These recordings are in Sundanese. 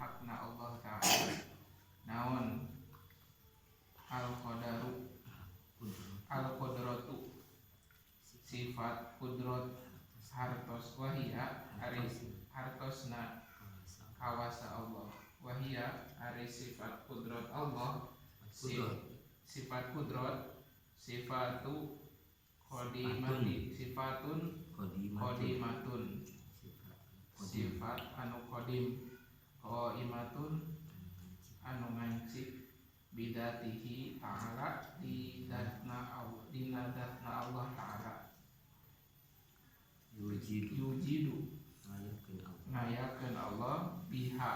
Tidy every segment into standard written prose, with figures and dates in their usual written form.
hakna Allah ta'ala naon al qadaru al qudratu sifat kudrat hartos wahia ari hartosna kawasa Allah wahia ari sifat kudrat Allah sifat kudrat sifatu qadimati sifatun qadimatun sifat anu qadim qaimatun anu ngancik bidatihi ta'ala di datna Allah dina datna Allah ta'ala yujidu ngayakeun Allah biha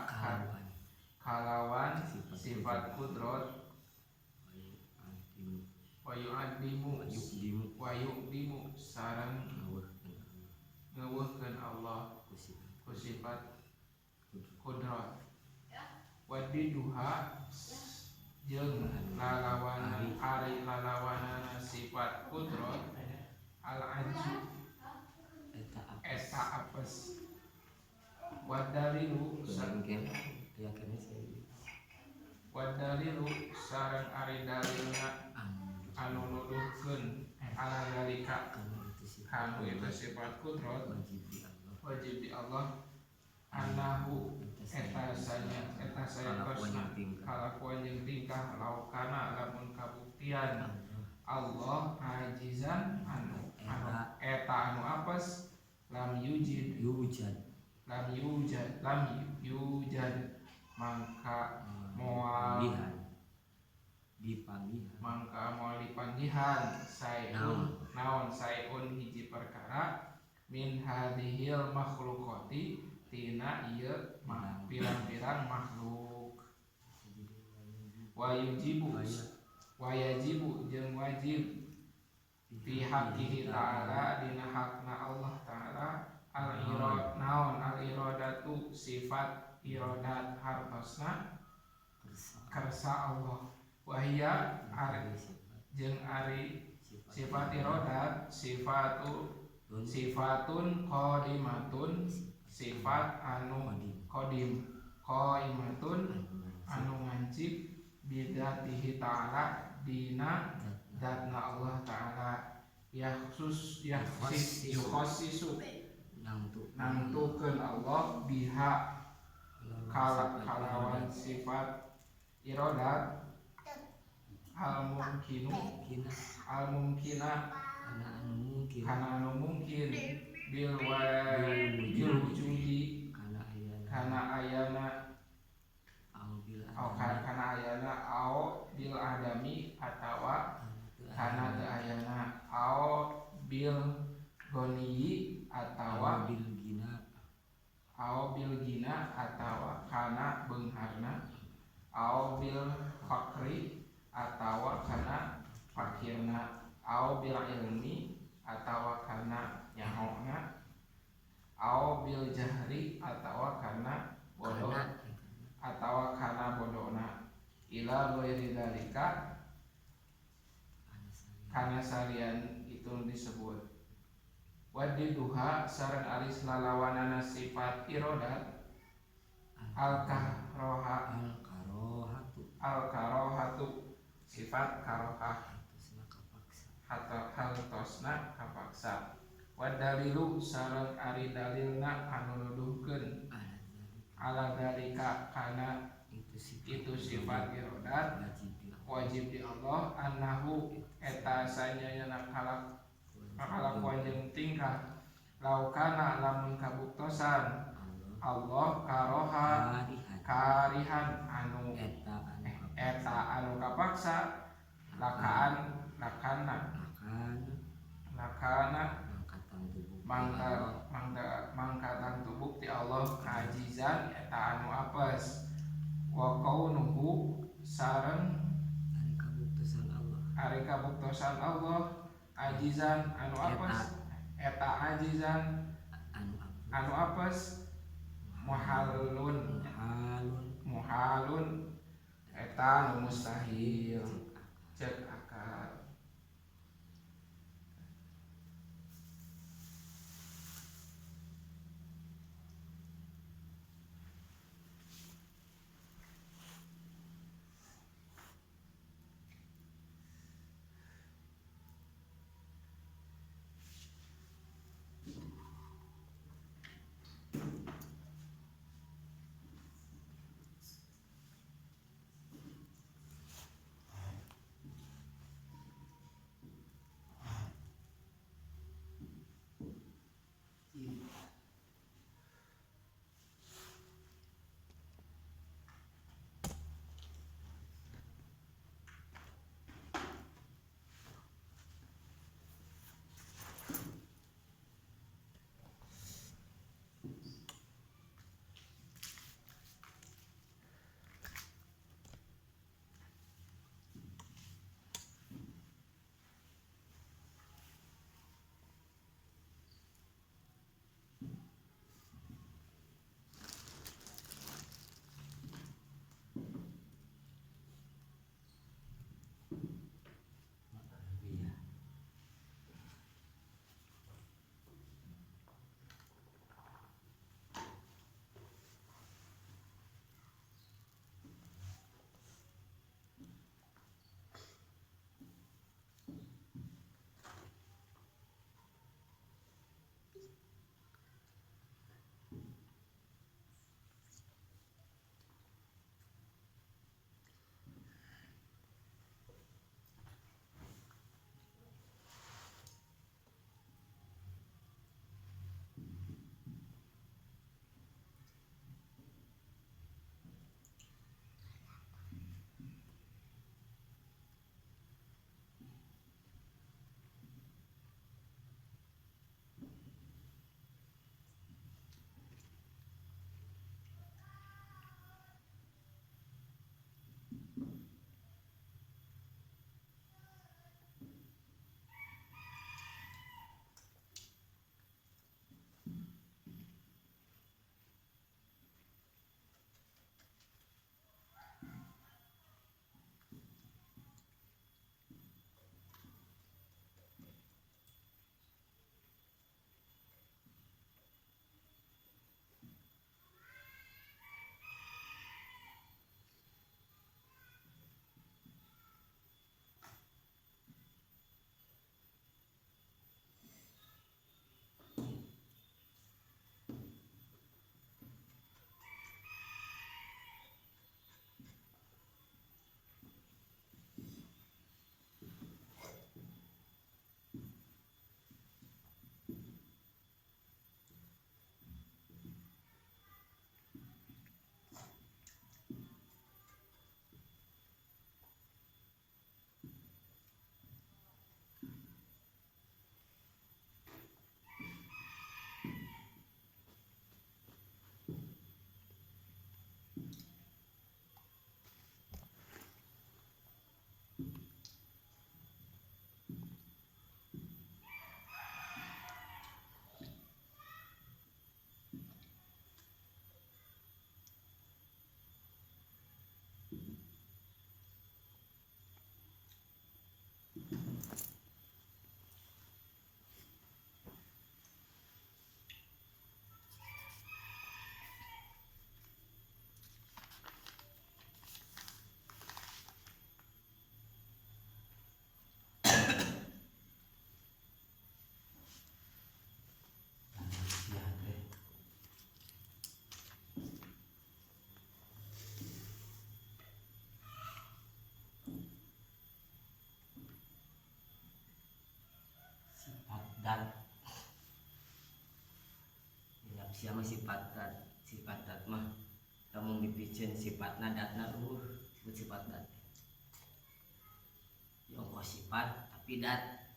kalawan sifat kudrat wa yu'addimu wa yu'dimu sareng ngeuweuhkeun Allah ku sifat kudrat wa diduha jeung lalawanan ari lalawanana sifat kudrat al ajzu eta apes wa dalilu sareng ari dalilna anu nuduhkeun ala zalika kanu itu sifat kudrat wajib di Allah annahu eta sanya eta sayekosna kalakuan jeung tingkah laukana lamun kabuktian Allah ajizan anu eta anu apes lam yujid lam yujad lam yujad mangka moal dipanggihan mangka moal dipanggihan saeun naon saeun hiji perkara min hadhil makhluqati tina ieu pirang-pirang makhluk wa yujibu wa yajibu jeung wajib fi haqqihi ta'ala dina hakna Allah ta'ala al irad naon al iradatu sifat iradat hartosna kersa Allah wahia ari jeung ari sifat iradat sifatu sifatun qadimatun sifat anu qadim qaimatun anu ngancip bidatihi ta'ala dina datna Allah ta'ala yakhsus yakhsis yukhassisu nangtukeun Allah biha kalawan sifat iradat al mumkinu al mumkina kana anu mungkin bil wujudi kana ayana au kana ayana au bil adami atawa kana teu ayana au bil goniyi atawa bil gina au bil gina atawa kana beungharna au bil fakri atawa kana fakirna au bil ilmi atawa kana nyahona au bil jahri atawa kana bodoh atawa kana bodona ila ghairi dzalika kana salian itu disebut wadiduha sareng aris lalawanana sifat iradat al kahroha al karohatu sifat karohah atau haltosna kapaksa wadalilu sareng ari dalilna anu nuduhkeun ala dzalika kana itu sifat iradat wajib di Allah annahu eta sanyana kalakuan jeung tingkah laukana lamun kabuktosan Allah karoha karihan anu eta anu kapaksa lakaan lakana lakana mangka tangtu bukti Allah ajizan eta anu apes wa kaunuhu sareng ari kabuktosan Allah ajizan anu apes eta ajizan anu apes muhalun muhalun eta anu mustahil cek akal. Sifat dat siapa sifat dat, sifat dat mah lamun dipiceun sifatna datna disebut sifat dat. Jongko sifat tapi dat.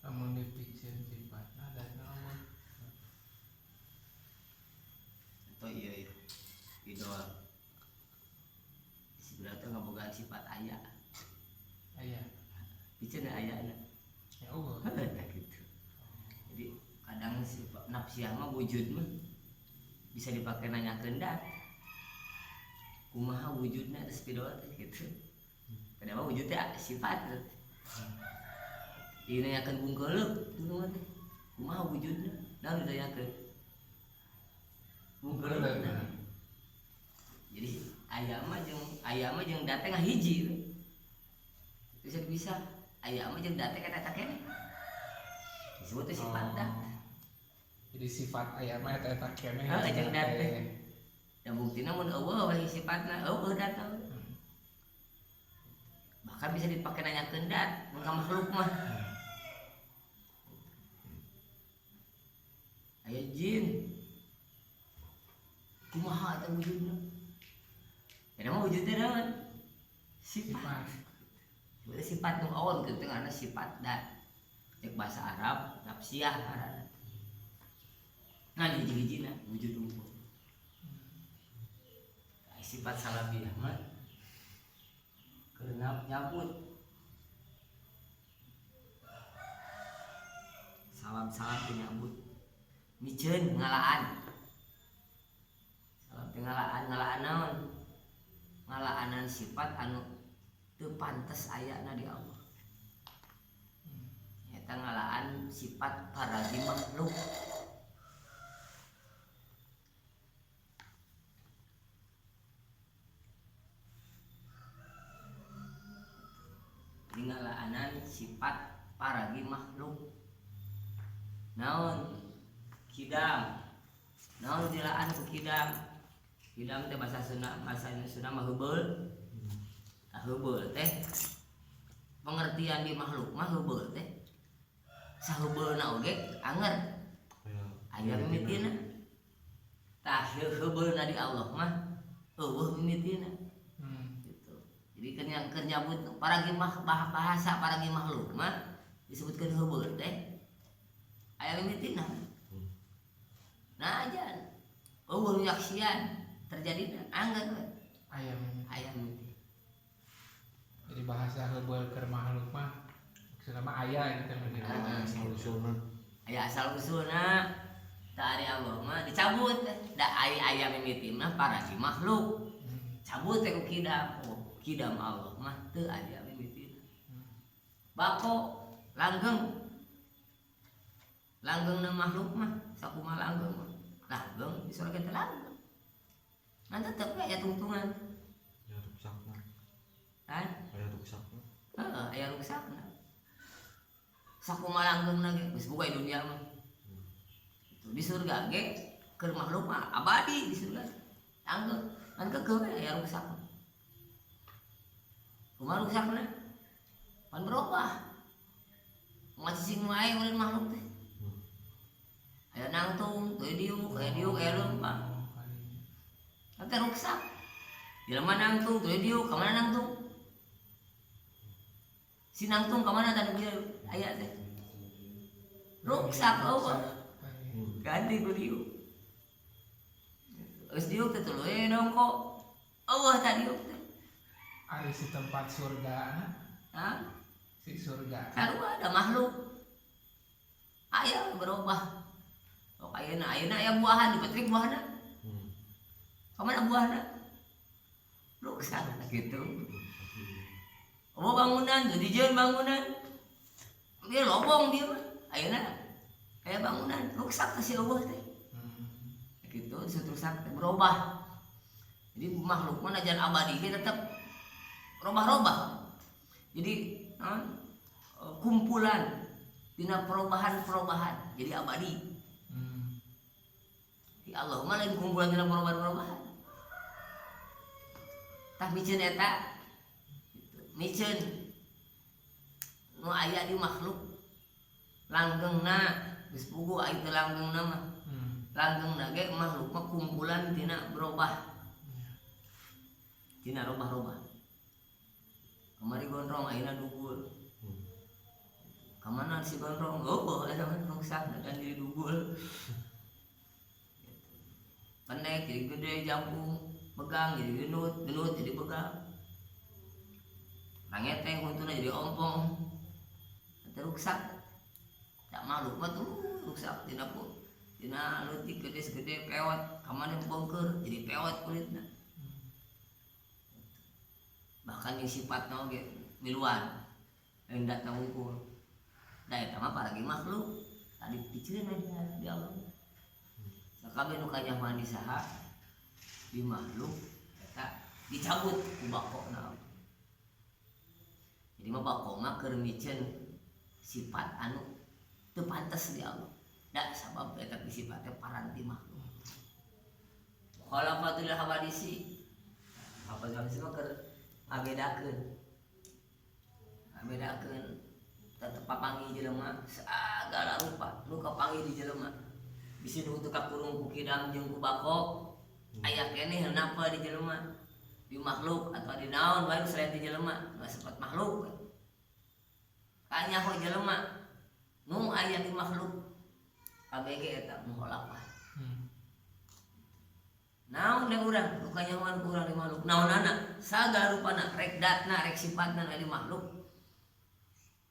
Lamun dipiceun sifatna datna lamun atau iya iya idol sebenarnya teh ngabogaan sifat aya. Aya. Piceun ayana. Ya Allah. Nah gitu. Jadi kadang sifat nafsiah mah wujud mah bisa dipakai nanyakeun dat. Kumaha wujudna teh spidol teh gitu. Padahal mah wujudnya sifat. Ieu nanyakeun bungkeuleup kumaha teh. Kumaha wujudna? Naon ditanyakeun? Bungkeuleup. Jadi aya mah jeung dat teh ngahiji. Bisa bisa aya mah jeung dat teh eta eta keneh. Disebut teh sifat dat. Jadi sifat aya mah eta eta keneh. Heeh, jeung dat teh. Da buktina mun eueuh we sifatna, eueuh dat. Bahkan bisa dipake nanyakeun dat mun ka makhluk mah. Aya jin. Kumaha eta wujudna? Eta mah wujudna naon? Sifat. Sebutnya sifat nu awal kitu ngaranna sifat dat. Cek bahasa Arab nafsiah ngaranna. Ngan hiji-hijina wujud unggul. Sifat salabiah mah keur nyabut. Salam-salam teh nyabut. Miceun ngalaan. Salam teh ngalaan, ngalaan naon? Ngalaanan sifat anu teu pantes ayana di Allah. Eta ngalaan sifat paragi makhluk. Jadi ngalaanan sifat paragi makhluk. Naon? Kidam. Naon dilaan ku kidam? Kidam teh bahasa Sunda, bahasa Sunda mah heubeul. Tah heubeul teh pengertian di makhluk mah heubeul teh saheubeulna oge anger. Aya mimitina. Tah heubeulna di Allah mah eueuh mimitina. Gitu. Jadi keur nyabut paragi mah bahasa paragi makhluk mah disebutkeun heubeul teh aya mimitina. Nah aja eueuh nyaksian. Terjadi angger we. Aya mimiti. Aya mimiti. Jadi bahasa heubeul keur makhluk mah maksudna mah aya gitu mah. Ah. Asal usulna. Aya asal usulna. Tah ari Allah mah dicabut da aya aya mimiti mah paragi makhluk. Cabut teh ku kidam. Oh, kidam Allah mah teu aya mimitina. Bako langgeng. Langgengna makhluk mah sakumaha langgeng mah. Langgeng di surga teh langgeng. Ngan tetep we aya tungtungan. Ya ruksakna. Kan? Aya ruksakna. Heeh, aya ruksakna. Sakumaha langgengna ge geus boga dunia mah. Itu di surga ge keur makhluk mah abadi di surga. Langgeng. Ngan keukeuh we aya ruksakna. Kumaha ruksakna? Pan berubah. Ngacicing wae ulin makhluk teh. Aya nangtung, teu diuk, aya diuk, aya leumpang. Teh ruksak. Jelema nangtung, teu diuk, ka mana nangtung? Si nangtung ka mana tadi dia aya teh? Ruksak eueuh. Ganti ku diuk. Geus diuk teh tuluy dongko. Eueuh tadi diuk teh. Ari si tempat surga. Hah? Si surga. Sarua ada makhluk. Aya berubah. Oh, ayeuna ayeuna aya buahan dipetrik buahna. Ka mana buahna? Ruksak gitu. Oh bangunan, jadi jeung bangunan. Dia lobong dia mah. Ayeuna aya bangunan, ruksak teh si eueuh teh. Gitu, rusak teh berubah. Jadi makhluk mah najan abadi ge tetep robah-robah. Jadi naon? Kumpulan tina perubahan-perubahan jadi abadi. Di Allah mah lain kumpulan tina perubahan-perubahan. Tah miceun eta gitu. Miceun nu aya di makhluk langgengna geus puguh aya teu langgengna mah. Langgengna ge makhluk mah kumpulan tina berubah. Tina robah-robah. Kamari gondrong ayeuna dugul. Kamana si gondrong? Oh, eta mah ruksak dan jadi dugul. Pendek jadi gede jangkung, begang jadi gendut, gendut jadi begang. Rangeteng huntuna jadi ompong. Eta ruksak. Tak makhluk mah tuh ruksak tina pu. Tina leutik gede segede pewot, kamana bongker jadi pewot kulitna. Bahkan yang sifatna oge miluan. Lain datang ukur. Da eta mah paragi makhluk. Tadi piceun we dia di Allah. Sakabeh nu kanyahoan di saha di makhluk eta dicabut ku bakona. Jadi mah bako mah keur miceun sifat anu teu pantes di Allah. Da sabab eta sifatnya paranti makhluk. Khalafatul hawadisi. Apa hadisi mah keur ngabedakeun. Ngabedakeun tetep papanggih jelema sagala rupa nu kapanggih di jelema. Bisi nu teu kakurung ku kidam jeung ku bako aya keneh napa di jelema. Di makhluk atau di naon wae selain di jelema, nu sifat makhluk. Kanyaho jelema nu aya di makhluk KBG eta mukhalafah. Naon deh urang, nu kanyahoan ku urang di makhluk. Naonana sagala rupana rek datna rek sifatna di makhluk.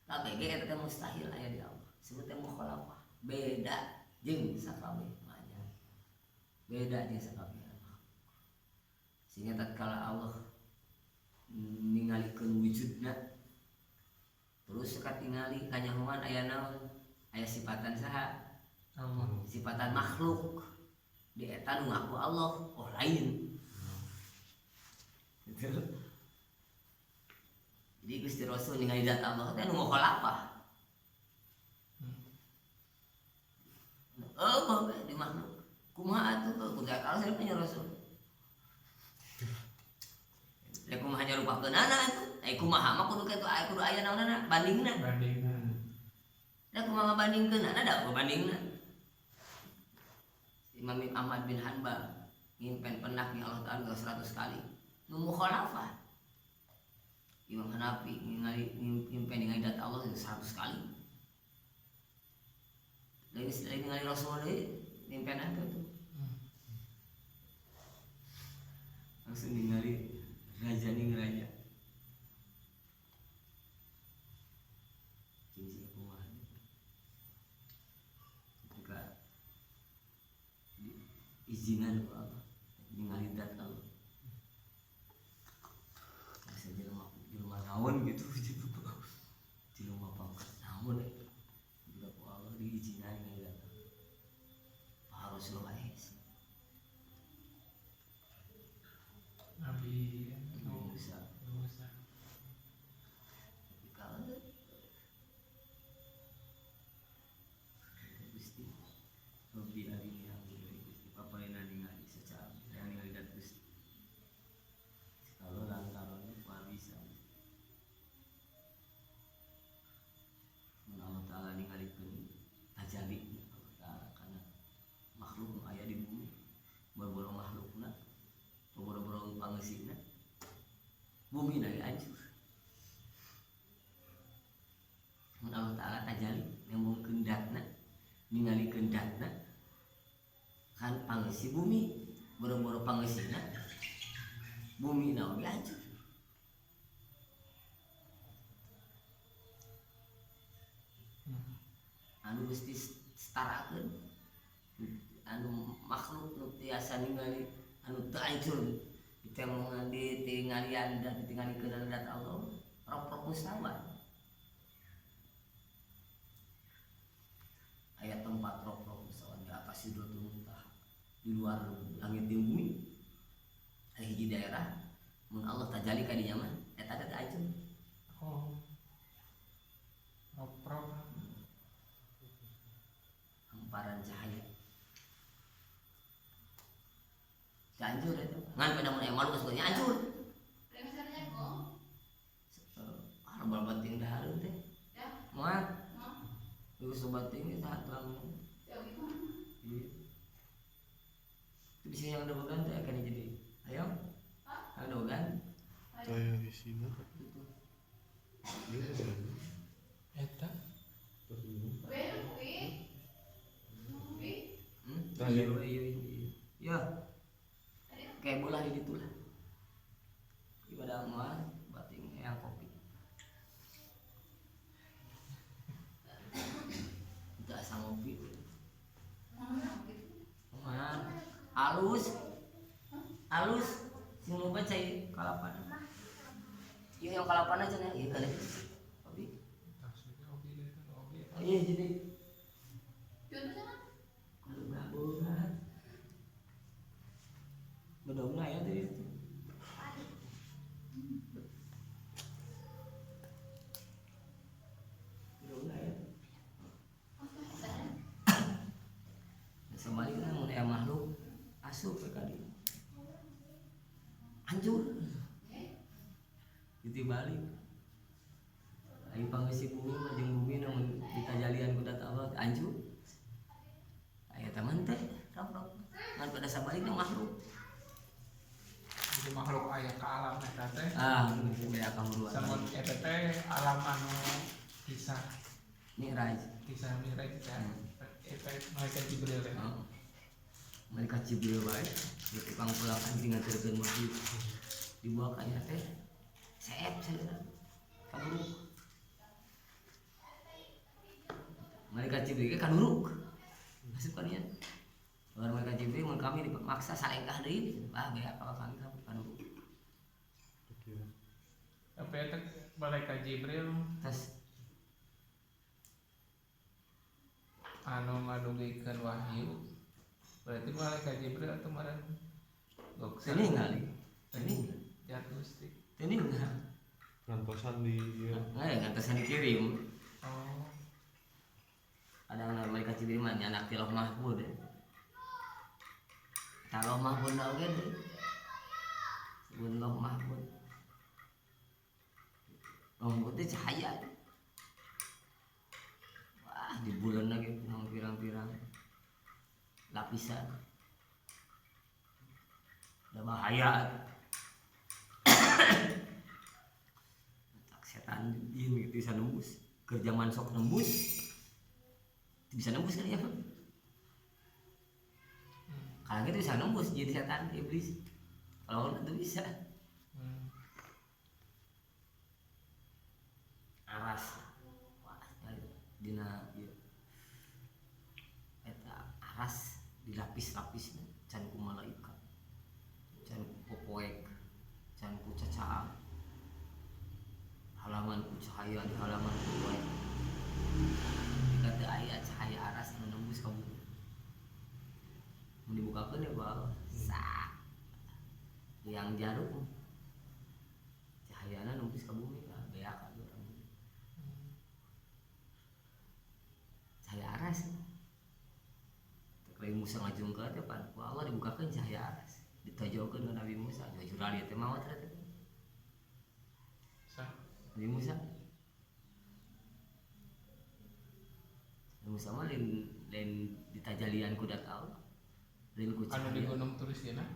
KBG eta teh mustahil aya di Allah. Sebut teh mukhalafah. Beda jeung sakabeh manya. Beda jeung sakabeh. Sehingga tatkala Allah ningalikeun wujudna terus katingali kanyahoan aya naon? Aya sifatan saha? Allah. Sifatan makhluk. Di eta nu ngaku Allah, oh lain. Gitu. Jadi Gusti Rasul ningali zat Allah teh nu mukhalafah. Oh, di makhluk. Kumaha atuh kudu Allah saya punya Rasul. Lek kumaha nyarupakeunana atuh? Ai kumaha mah kudu kitu aya kudu aya naonana bandingna. Bandingna. Da kumaha ngabandingkeunana da bandingna. Imam Ahmad bin Hanbal ngimpen penak ni Allah Ta'ala 100 kali nu mukhalafah. Imam Hanafi ngimpen ningali dat Allah 100 kali. Lain ningali Rasul deui ngimpen apa tuh? Izinan ku Allah ningali zat Allah. Asa jelema jelema naon gitu jelema pangkat naon eta. Juga ku Allah diizinan ningali zat Allah. Rasulullah Nabi Musa. Musa. Kalau Gusti Rabbi arini hamdi Gusti papaina ningali secara ningali dat Gusti. Kalau lantaran moal bisa. Mun Allah Ta'ala ningalikeun tajali Allah Ta'ala kana makhluk nu aya di bumi, boro-boro makhlukna, boro-boro pangeusina, bumi na ge hancur. Mun Allah Ta'ala tajali nembongkeun datna, ningalikeun datna kan pangeusi bumi, boro-boro pangeusina, bumi na oge hancur. Anu geus disetarakeun anu makhluk nu tiasa ningali anu teu hancur ditemongan ditingalian dan ditingalikeun dat Allah rok-rok mustawa. Aya tempat rok-rok mustawa di atas Sidratul Muntaha di luar langit jeung bumi. Aya hiji daerah mun Allah tajali ka dinya mah eta teh hancur. Oh. Rok-rok hamparan cahaya. Hancur itu. Ngan pada mun aya makhluk geus hancur. Ah, loba bating dahareun teh. Moal. Geus loba bating ge saha tuang. Iya. Itu bisa yang dobogan teh akan jadi. Ayo. Yang dobogan. Saya di sini. Itu. Eta. Iya, iya, iya. Ya. Kayak bola di ditu lah. Ibadah mah bating yang kopi. Itu asa ngopi. Mah halus. Halus sing loba cai kalapana. Ieu yang kalapana cenah ieu kana. Kopi. Oh iya jadi. Bedongna ya tadi itu. Bedongna ya. Sebaliknya mun aya makhluk asup ka dieu. Hancur. Dibalik. Ayo pangeusi bumi mah jeung bumi namun ditajalian ku dat Allah hancur. Aya taman teh rok-rok. Ngan pada sabalikna makhluk. Jadi makhluk aya ka alam eta teh. Ah, beda kahuruan. Samot eta teh alam anu kisah Mi'raj. Kisah Mi'raj teh. Eta malaikat Jibril teh. Oh. Malaikat Jibril bae di tukang pulang anjing nganterkeun wahyu. Dibawa ka nya teh. Seep saudara. Kaduruk. Malaikat Jibril ge kaduruk. Asup ka dinya. Luar malaikat Jibril mun kami dipaksa salengkah deui. Ah, bea ka kami kaduruk. Tapi eta malaikat Jibril tas anu ngadugikeun wahyu. Berarti malaikat Jibril atau maren goksa. Teu ningali. Teu Jatuh sih. Teu ningali. Ngantosan di ieu. Nah, ngantosan dikirim. Oh. Ada malaikat Jibril mah nyanak ti Lauh Mahfud. Tah Lauh Mahfud na oge deui. Sebut Lauh Mahfud. Lauh Mahfud teh cahaya. Wah, di bulan lagi pirang-pirang lapisan. Udah bahaya. Tak setan jin gitu bisa nembus. Kerja sok nembus. Bisa nembus kan ya? Kalau gitu bisa nembus jadi setan iblis. Kalau orang itu bisa. Aras. Wah, dina ieu. Eta aras di Dilapis-lapis can ku malaikat, can ku popoek, can ku cacaang. Halaman ku cahaya di halaman ku poek. Jika teu aya cahaya aras anu nembus ka bumi. Mun dibukakeun ya bal sa yang jarum cahayana nembus ka bumi lah beak atuh urang. Cahaya aras. Lain Musa ngajungkeun teh pan ku Allah dibukakeun cahaya aras. Ditojolkeun ka Nabi Musa, jujuran ieu teh maot teh. Sa Nabi Musa. Nabi Musa mah lain ditajalian ku dat Allah. Lain ku anu di cahaya. Gunung Turis dina.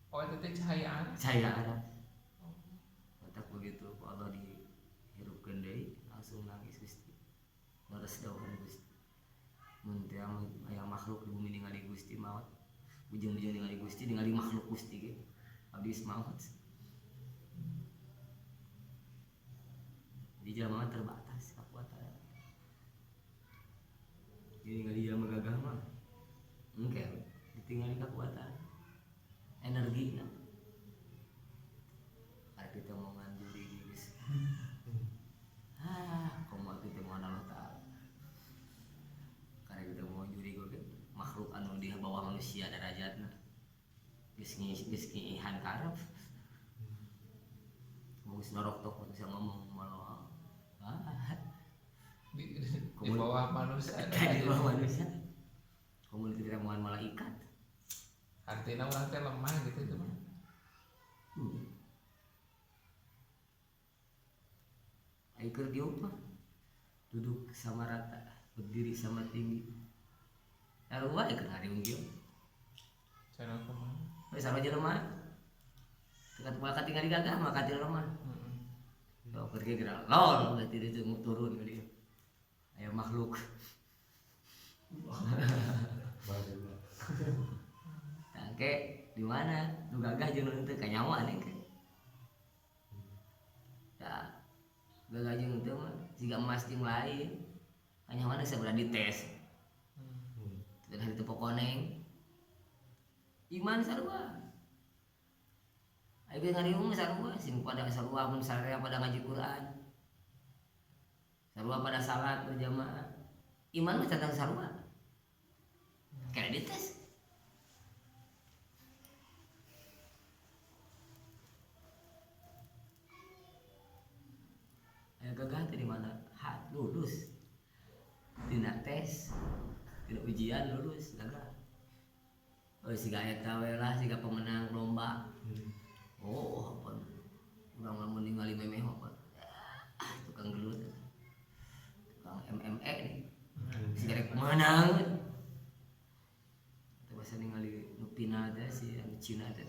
Oh eta teh cahaya aras. Cahaya aras. Otak begitu ku Allah dihirupkeun deui langsung nangis Gusti. Leres dawuhan Gusti. Mun teh aya makhluk di bumi ningali Gusti maot. Bujeng-bujeng ningali Gusti ningali makhluk Gusti ge. Abdi geus maot. Jadi jelema terbatas kekuatan. Jadi ningali jelema gagah mah engke ditinggali kekuatan energina. Karek kita mau nganjuri geus. Ah, komo atuh teh moal Allah Taala. Karek kita mau juri oge makhluk anu di bawah manusia derajatna. Geus ngiihan karep. Geus norok tok bisa ngomong malah. Ah. Di bawah manusia. Di bawah manusia. Komo itu tidak moal malaikat. Artinya orang teh lemah gitu itu mah. Ayo keur diuk mah. Duduk sama rata, berdiri sama tinggi. Sarua keur ngariung kieu. Cara kumaha? We sarua jelema. Tekan moal katingali gagah mah katil lemah. Heeh. Keur ge geura lol berarti dia turun ka dieu. Aya makhluk. Tah ke di mana nu gagah jeung nu henteu kanyawan engke. Tah gagah jeung henteu mah siga emas jeung lain. Kanyawan geus sabaraha dites. Teu hari teu pokoneng. Iman sarua. Aya ge ngariung sarua sing pada sarua mun sararea pada ngaji Quran. Sarua pada salat berjamaah. Iman mah tentang sarua. Kena dites. Aya gagah teh di mana? Ha, lulus. Tina tes, tina ujian lulus gagah. Oh siga eta we lah siga pemenang lomba. Oh, apa? Urang lamun ningali memeh apa? Ah, tukang gelut. Tukang MMA nih. Siga rek menang. Teh basa ningali nu final teh si anu Cina teh.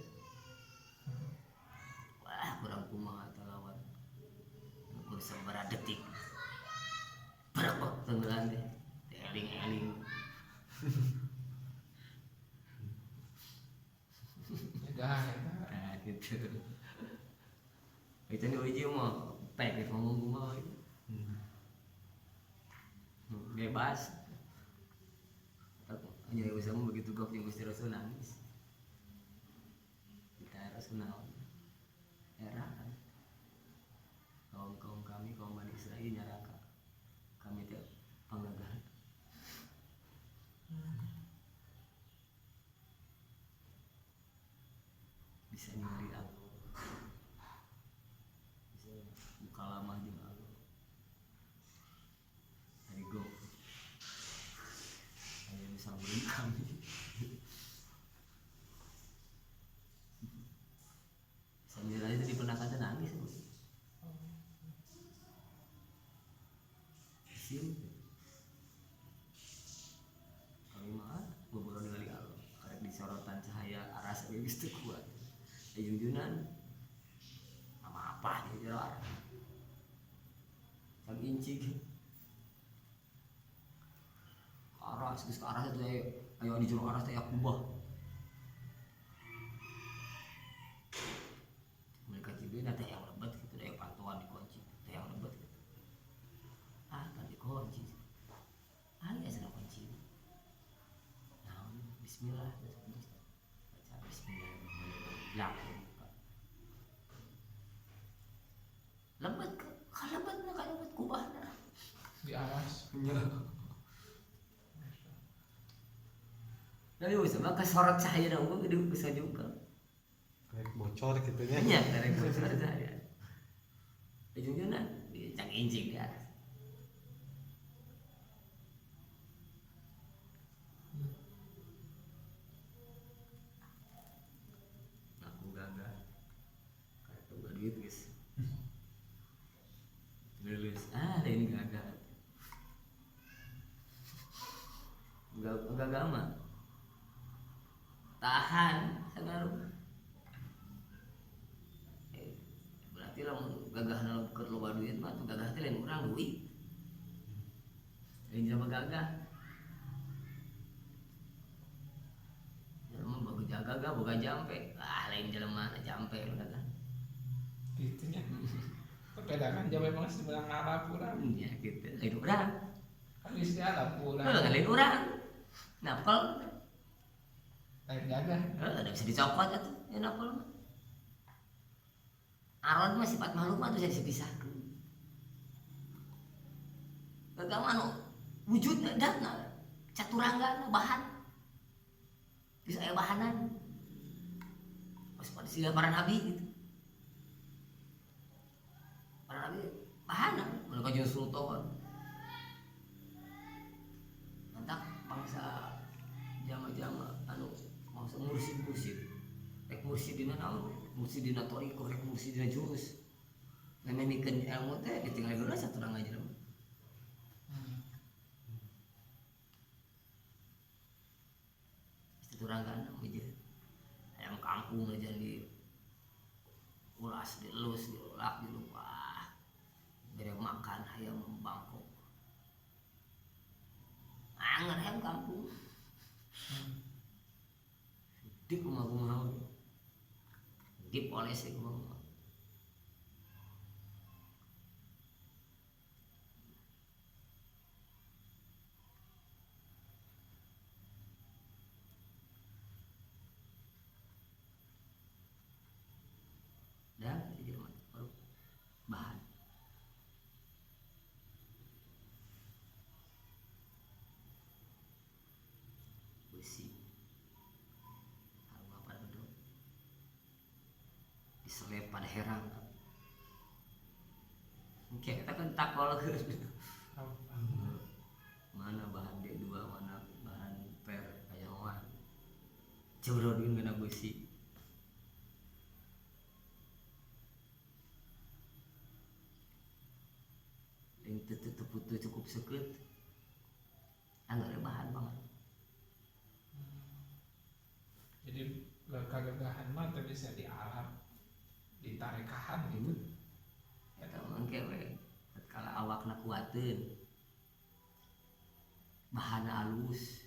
Wah, kurang kumaha teh lawan. Ukur sabaraha detik. Berak tenggelan teh. Eling-eling. Gagah eta. Nah, gitu. Itu nih uji mah pek ngomong kumaha itu. Bebas. Hanya usaha begitu gok yang Gusti Rasul nangis. Kita Rasul naon? Era kan. Kaum-kaum kami kaum Bani Israil nyaraka. Kami teh panggagah. Bisa ningali Allah. Bisa mukalamah jeung Allah. Dari go. Aya nu samperin kami. Sambil aja di pendakan nangis. Isin. Kami mah boboro ningali Allah. Karek disorotan cahaya aras geus teu kuat. Junjunan sama apa di jero arah. Sam inci. Ke aras geus ke aras teh aya di jero aras teh aya kubah. Mereka Jibril teh yang lebet gitu aya pantauan dikunci teh yang lebet gitu. Ah, kan dikunci. Ah, ya cenah kunci. Naon bisa Bismillah baca bismillahirrahmanirrahim. Lah lebat kalebatna kalebat kubahna di awas. Lalu sama kesorot cahaya na unggul gede bisa juga. Kayak bocor gitu nya. Iya, kayak bocor cahaya. Ujung-ujungnya dicak injing di atas. Aku gagah. Kayak boga duit guys. Lulus, ah ini gagah. Gagah mah. Tahan sangaruh. Berarti lamun gagahna keur loba duit mah tuh gagah teh lain urang duit. Lain jelema gagah. Jelema boga gagah boga jampe. Ah lain jelema jampe gagah. Kitu nya. Pepedangan jampe mah sebenarnya ngalap urang. Nya kitu lain urang. Kan geus dialap urang. Heuh lain urang. Napel lain gagah. Heeh, da bisa dicokot atuh ya napel mah. Aron mah sifat makhluk mah bisa dipisahkeun. Gagah mah anu wujudna datna caturanggana bahan. Geus aya bahanan. Pas pada siga para nabi gitu. Para nabi bahanan mereka jeung sultan. Mantak bangsa jama-jama anu bangsa mursid-mursid. Rek mursid dina naon? Mursid dina thariqah, rek mursid dina jurus. Mememikeun ilmu teh ditinggal heula saturang aja mah. Saturang kana mah ayam kampung aja di ulas, dielus, diulak, dilupa. Bere makan ayam Bangkok. Anger ayam kampung. Dik kumaha-kumaha. Dip oleh sih kumaha. Dah, jadi baru bahan. Besi. Harum apa bedog. Diselep pada herang. Oke, kita kan takol mana bahan D2, mana bahan per kayawan. Jodohin kena besi. Yang tutup putu cukup seket. Anggar bahan banget. Jadi kegagahan mah teu bisa di alam ditarekahan gitu. Eta mangke we tatkala awakna kuateun. Bahana alus.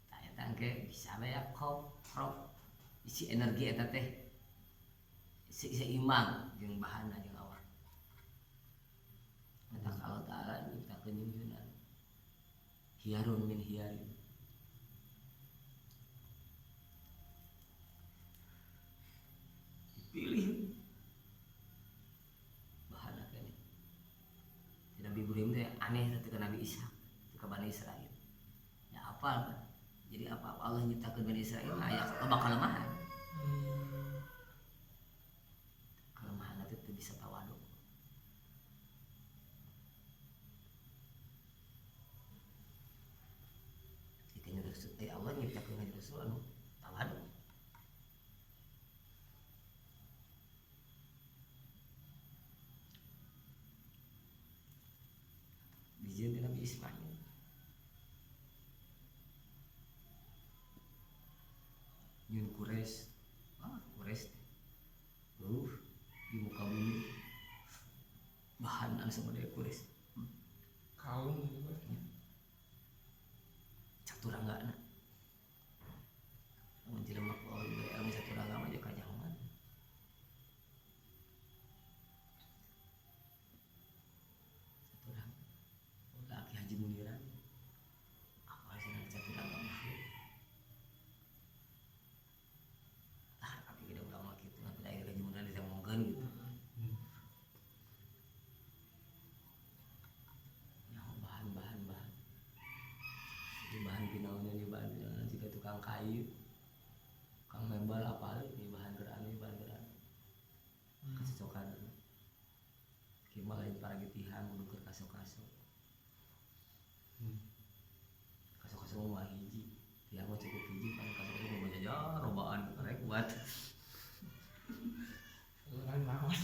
Tah eta engke bisa we ya koprok. Isi energi eta teh seimbang jeung bahana jeung awak. Eta kalau ta'ala nyiptakeun junjunan. Hiarun min hiarin. Pilih bahan kene. Nabi Ibrahim teh aneh teh ka Nabi Ishak, teh ka Bani Israil. Ya apal kan. Jadi apa Allah nyiptakeun Bani Israil mah aya loba kelemahan. Kelemahan teh teu bisa tawadu. Jika Rasul Allah nyiptakeun Nabi Rasul anu tawadu. Dijieun Nabi Ismail. Nyun Quraisy, ah Quraisy. Di muka bumi. Bahan anu sama daya Quraisy. Kaum gitu. Caturanggana. Lamun jelema ku Allah diberi ilmu caturangga mah jeung kanyahoan. Caturangga. Laki Haji Muniran. Apa sih caturangga makhluk? Said Kang Membal apal ini bahan geran ini bahan geran. Kacocokan. Kieu mah lain paragitihan kudu keur kaso-kaso. Kaso-kaso mah hiji. Tiang mah cukup hiji kan kaso-kaso mah jajar robaan rek buat. Urang naon.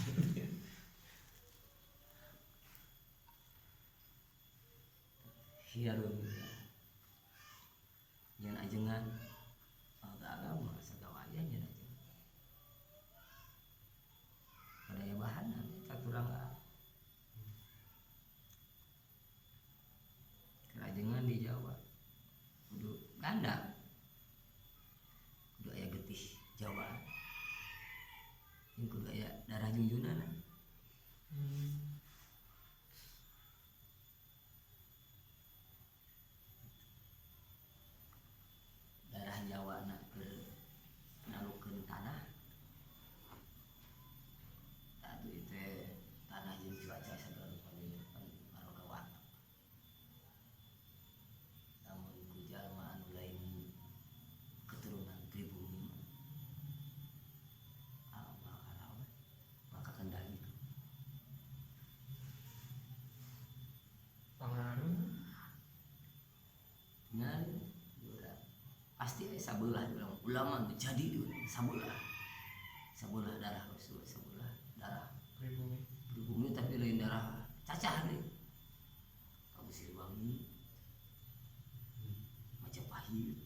Hiarun nyen ajengan agama sagawaya nyen ajengan pada ya bahan caturang kerajengan di Jawa kudu ganda kudu aya getih Jawa yang kudu aya darah junjunan. Darah Jawa nak ke nalukeun tanah tadi itu tanah jeung cuaca sagala rupa kan baroga watak lamun ku jalma anu lain keturunan pribumi maka maka kendali pengaruh ngan pasti sabelah ulama jadi sabelah sabelah darah Rasul sabelah darah pribumi pribumi tapi lain darah cacah deh Prabu Siliwangi Majapahit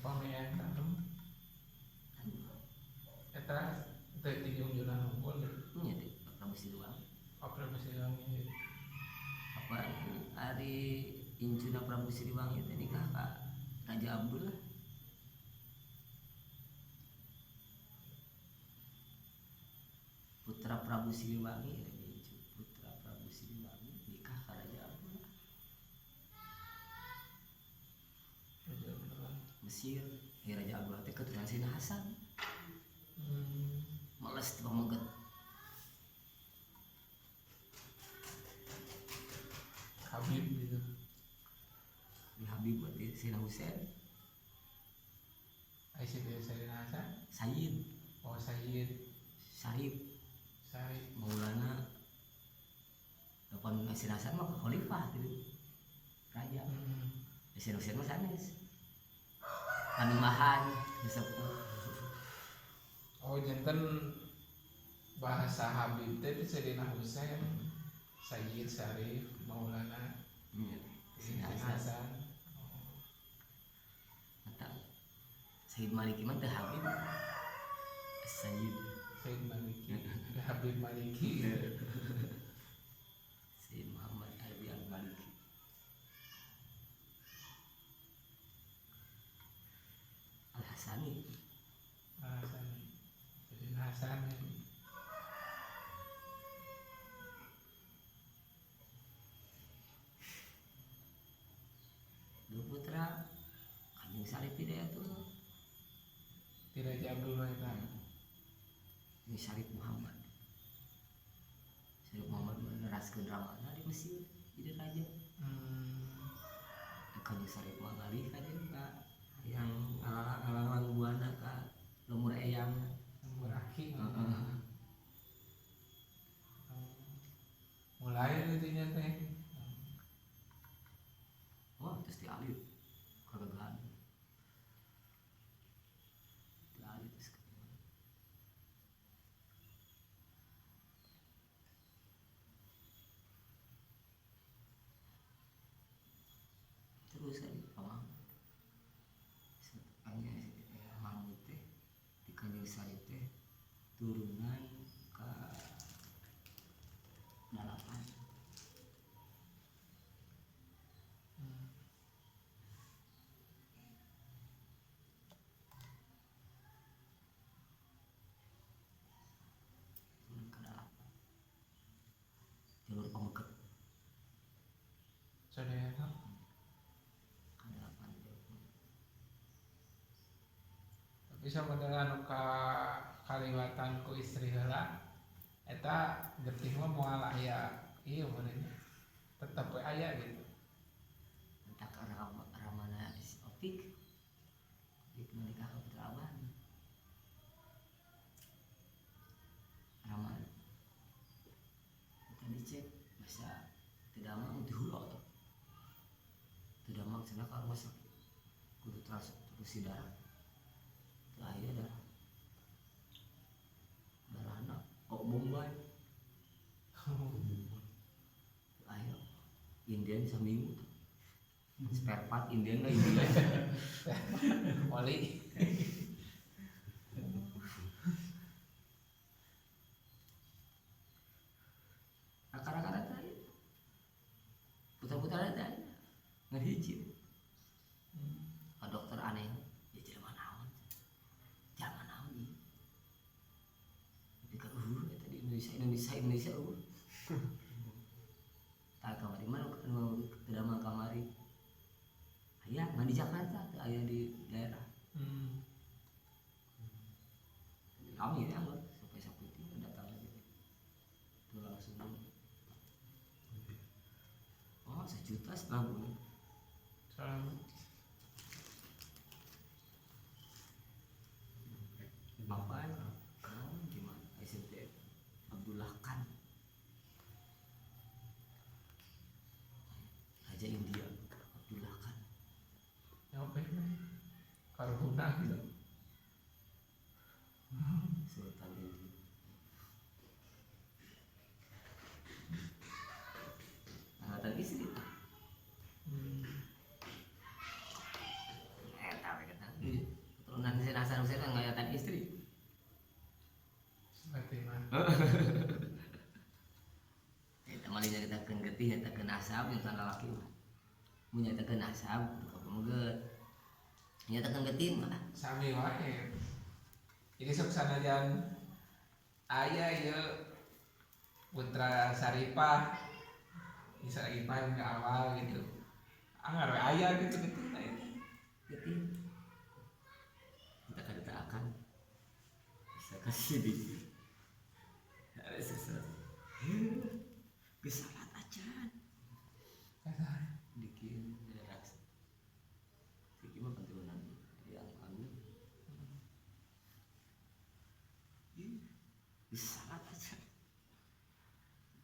Pamean tanam eta teh ti junjunan unggul nya teh Prabu Siliwangi. Oh, Prabu Siliwangi apa ari incuna Prabu Siliwangi teh nikah ka Raja Abdullah. Putra Prabu Siliwangi incu putra Prabu Siliwangi nikah ka Raja Abdullah. Raja Abdullah Mesir. Ya Raja Abdullah teh keturunan Sayyidina Hasan. Males teu pameget. Habib gitu. Di Habib mah di Sayyidina Husain. Ai Sayyidina Hasan? Sayyid. Oh, Sayyid. Syarif. Syarif. Maulana. Lapan Sayyidina Hasan mah khalifah gitu. Raja. Sayyidina Husain mah sanes. Panembahan sesepuh. Oh, janten bahasa Habib teh Sayyidina Husain, Sayyid Syarif, Maulana, Sayyidina Hasan. Mata Sayyid Maliki mah teu Habib. Sayyid Sayyid Maliki, Habib Maliki. Sayyid Muhammad Alwi Al-Maliki. Al-Hasani. Al-Hasani. Sayyidina Hasan. Dua putra Kanjeng Syarif Hidayatullah. Ti Raja Abdullah eta. Ini Syarif Muhammad. Syarif Muhammad meneraskeun ramana di Mesir jadi raja. Kanjeng Syarif mah ngalih ka dieu ka yang ngalang-ngalang buana ka lembur eyang. Lembur aki. Mulai intinya teh. Wah, terus dialih kegagalan. Dialih terus kegagalan. Terus kali Pak Mahmud. Mahmud teh di Kanjeng Syarif teh turunan ke dalapan. Jalur pameket. Sadaya ka delapan jalur. Tapi sama dengan anu ka kaliwatan ku istri heula. Eta getih mah moal aya ieu meureun tetep we aya gitu. Entak ramana opik. Opik menikah ke putra Abah. Ramana. Kita dicek masa tidak mau dihulo tuh. Tidak mau cenah ka rumah sakit. Kudu transfusi darah. Teu aya darah. Darahna kok Bombay. Ayo Indian seminggu tuh. Spare part Indian lah India. Oli. Akar-akar tadi. Putar-putar tadi. Ngan hiji. Ka dokter aneh, ya jelema naon. Jelema naon ieu. Tapi ka eta di Indonesia eueuh. Tah kamari mah nu teu mah kamari. Aya ngan di Jakarta, teu aya di daerah. Kami ya sampai sakuti datang lagi. Itu langsung. Oh, 1,5 juta bulan. Salam. Apa? Oh, gimana? SMP Abdullah Khan. Raja India Abdullah Khan. Nyampe karuhuna gitu. Sultan India. Angkatan istri. Tahu kata. Keturunan Sayyid Hasan Husain kan ngayatan istri. Berarti mah. Eta mah nyaritakeun getih nyaritakeun nasab yang kana lalaki mah. Mun nyaritakeun nasab kudu kapameget. Nyaritakeun getih mah sami wae. Jadi sok sanajan aya ieu Putra Saripah bisa Ipah yang awal gitu. Angar we aya gitu getihna eta. Getih. Kita kada akan bisa kasih di. Geus salat acan. Dikin reaksi. Iki mah keturunan yang agung. Ih, geus salat acan.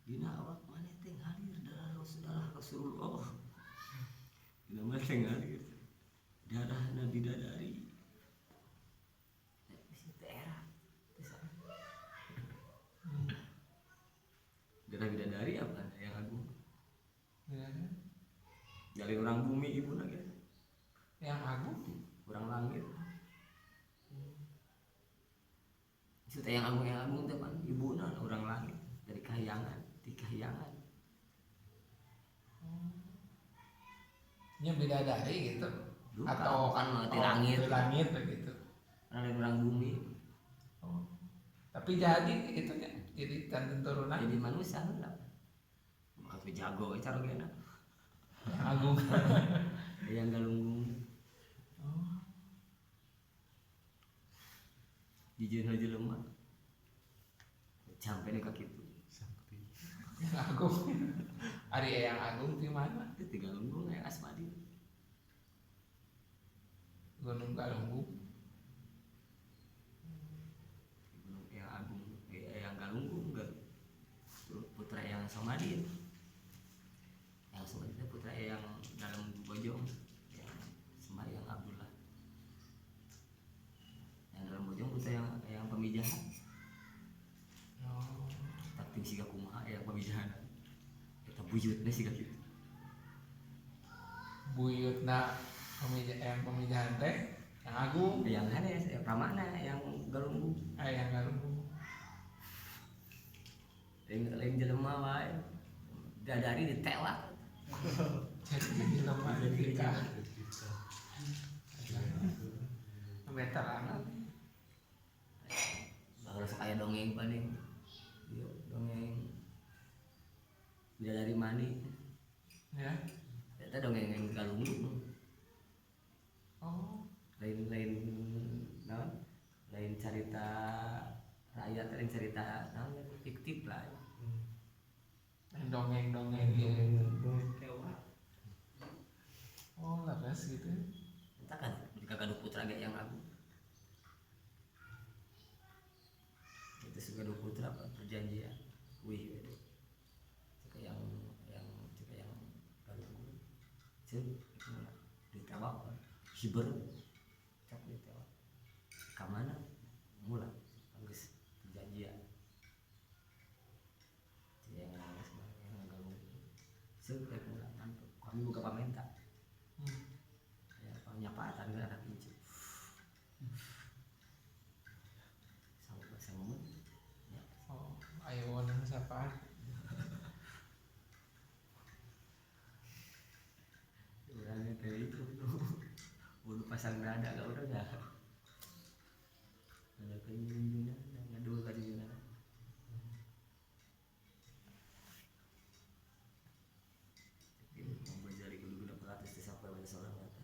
Dina awak maneh teh ngalir darah Rasulullah. Dina mah teh ngalir darah Nabi bidadari. Daerah. Darah bidadari apa yang agung? Dari orang bumi ibu lagi. Yang agung? Orang langit. Itu yang agung teh pan ibuna orang langit dari kahyangan, di kahyangan. Nya bidadari gitu. Luka, atau kan di langit. Di langit begitu. Orang bumi. Oh. Tapi jadi gitu nya. Jadi turunan. Jadi manusia lah. Maka jago cara gena. Yang agung. Yang galunggung. Oh. Dijieun jelema. Sampai ka kitu. Sakti. Yang agung. Ari yang agung di mana? Itu di Galunggung ya Asmadi. Gunung Galunggung. Gunung yang agung, yang Galunggung enggak. Putra yang Somadi. Yang Somadi itu putra yang dalam Bojong, yang Semar yang Abdullah. Yang dalam Bojong putra yang pemijahan. Oh. Tapi siga kumaha yang pemijahan. Eta buyutna siga kitu. Buyutna yang pemijahan teh yang agung, yang hanes, yang pramana, yang Galunggung. Yang Galunggung. Lain jelema wae. Dadari ditewak. Jadi jelema dikah. Veteran. Baru sok aya dongeng paling. Ieu dongeng bidadari mandi. Ya. Eta dongeng yang Galunggung. Oh. Lain naon? Lain cerita rakyat, lain cerita naon fiktif. Dongeng-dongeng gitu. Dewa. Oh, leres gitu. Entah kan gaduh putra ge yang agung. Itu segaduh putra perjanjian. Wih, gitu. Cek yang cek yang galunggung. Cek ditawak hiber. Cek ditawak. Ka mana? Mula geus perjanjian. Cek yang galunggung. Cek rek mula mantep. Kami buka pamenta. Ya, panyapatan kan anak incu. Sama bahasa ngomong. Ya. Oh, ayo wonang sapaan. Orangnya teh itu udah pasang dada gak udah gak. Ada keinginan, ngadu keinginan. Tapi mau jari kudu guna peratus sampai banyak seorang kata.